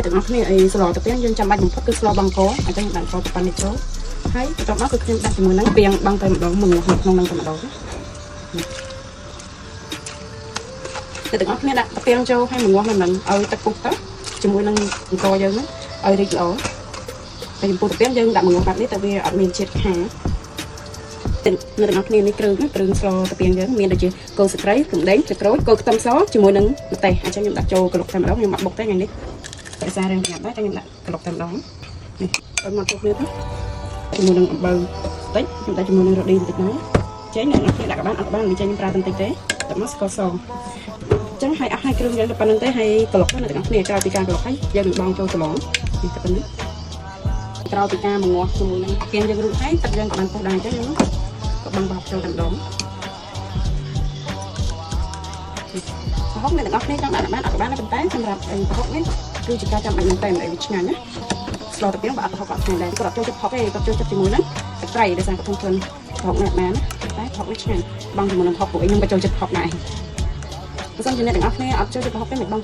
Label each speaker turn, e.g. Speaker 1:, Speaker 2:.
Speaker 1: ទាំងអស់គ្នាអីស្លតាពាំងយើងចាំបាច់បំផុតគឺស្លបង់កអញ្ចឹងដាក់កទៅប៉ុណ្ណេះចូលហើយបន្ទាប់មកគឺខ្ញុំដាក់ជាមួយនឹងពាងបង់តែម្ដងមកនៅក្នុងនឹងតែម្ដងអ្នកទាំងអស់គ្នាដាក់តាពាំងចូលហើយមងាស់នៅនឹងឲ្យទឹកពុះទៅជាមួយនឹងអង្ករយើងហ្នឹងឲ្យរីកល្អតែចំពោះតាពាំងយើងដាក់មងាស់បែបនេះតែវាអត់មានជាតិខាអ្នកទាំងអស់គ្នានេះគ្រឿងគ្រឿងស្លតាពាំងយើងមានដូចជាគល់ស្ត្រីរំដេងទឹកក្រូចគល់ខ្ទឹមសជាមួយនឹងម្ទេសអញ្ចឹងខ្ញុំដាក់ចូលក្លុកតែម្ដងខ្ញុំអត់បុកទេថ្ងៃនេះដោយសាររឿងប្រញាប់ដែរតែខ្ញុំដាក់ក្លុកតែម្ដងនេះឲ្យមកចូលគ្នាទៅជាមួយនឹងអំបិលតិចខ្ញុំដាក់ជាមួយនឹងរ៉ូឌីបន្តិចដែរចេញអ្នកនរគ្នាដាក់ក៏បានអត់ក៏បានមិនចេញខ្ញុំប្រើបន្តិចទេដាក់មកស្ករសចឹងហើយអស់ហើយគ្រឿងយើងទៅប៉ុណ្្នឹងទេហើយក្លុកអ្នកទាំងអស់គ្នាក្រោយពីការក្លុកហើយយើងនឹងបងចូលច្រឡងនេះតែប៉ុណ្្នឹងក្រោយពីការមងាស់ជាមួយនឹងគៀងយើងរួចហើយទឹកយើងក៏បានពុះដែរអញ្ចឹងយើងក៏បងបោកចូលតែម្ដងប្រហុកអ្នកទាំងអស់គ្នាចង់ដាក់បានអត់ក៏បានដែរប៉ុន្តែសម្រាប់អីប្រហុកនេះគឺជាការចាំបាច់មែនតើអីវាឆ្ងាញ់ណាស្លតាពីងបើអត់ប្រហុកអត់ឆ្ងាញ់ដែរគាត់អត់ចូលចិត្តប្រហុកទេគាត់ចូលចិត្តជាមួយនឹងទឹកត្រីដោយសារគាត់ធំក្លិនប្រហុកនេះបានតែប្រហុកនេះឆ្ងាញ់បងជាមួយនឹងប្រហុកពួកឯងខ្ញុំក៏ចូលចិត្តប្រហុកដែរបើសិនជាអ្នកទាំងអស់គ្នាអត់ចូលចិត្តប្រហុកទេមិនបង